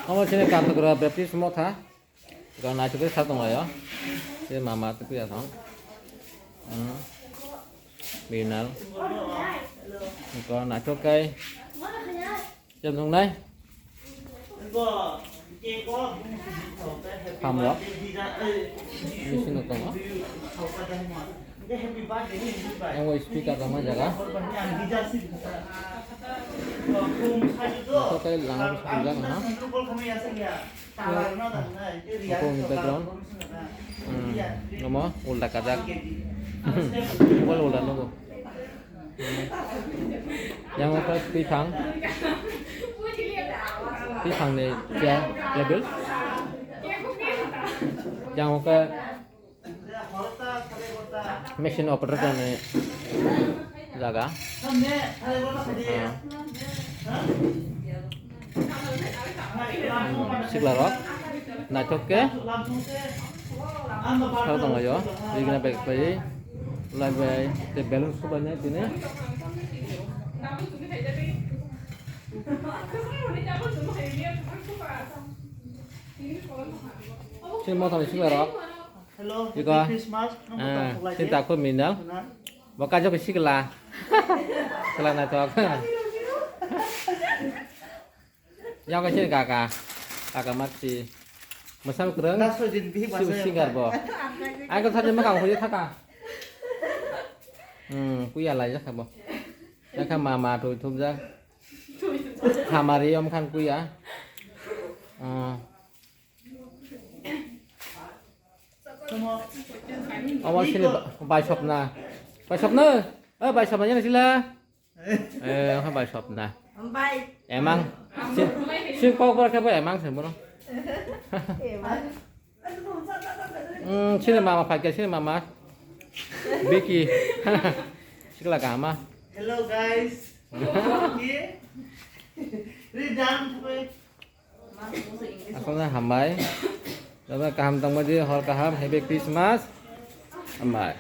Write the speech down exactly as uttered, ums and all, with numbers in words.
Omo chini Kantagra Baptist Motha. Iko naithok khe sa tonglaio. Tei mama tei puya thang. Hmm. Binal. Iko naithok kai. Jam thungnai. Hamrok. Bisingo tongo. Ang o speaker rok ma jaga. Naithok kai lang sujak ha. Abo ni background. Hmm, omo ulta kajak. Mobile ulta nugo. Hmm. Yang khe twi thang. Twi thang ni chair table. Yang khe machine operator ni jaga. Ah. Hmm, sikla rok naithok khe sal tonglaio, rigna bai khlaiwi, light bai tei balloon subainai tini. Chini mothani sikla rok. Hello, iko, happy Christmas. Nang eh, tong khlai sin de. Takho minal. Nang. Bo kajak sikla. Sikla naithok. Yang kaisa kaka. Kaka matsi. Masang kereng. Das soi din bihik sibu bahasa singer yang bo. Aku tadi makan kau thaka. Hmm, kuya lai jakha bo. Jakha mama tu thum jak. Hamari om khan kuya. Ah. Omo sini ba-, bai sopna. Bai sopna. Eh, bai sopna yana sila. Eh, omo bai sopna. Bai. Emang. Si, si kok pura kebo emang sen bono. Emang. Hmm, sini mama pakai sini mama. Vicky. Sikla kama. Hello guys. Oke. Read down. Aswkno hambai. Jotono kaham tongma di, hor kaham, happy Christmas. Hambai.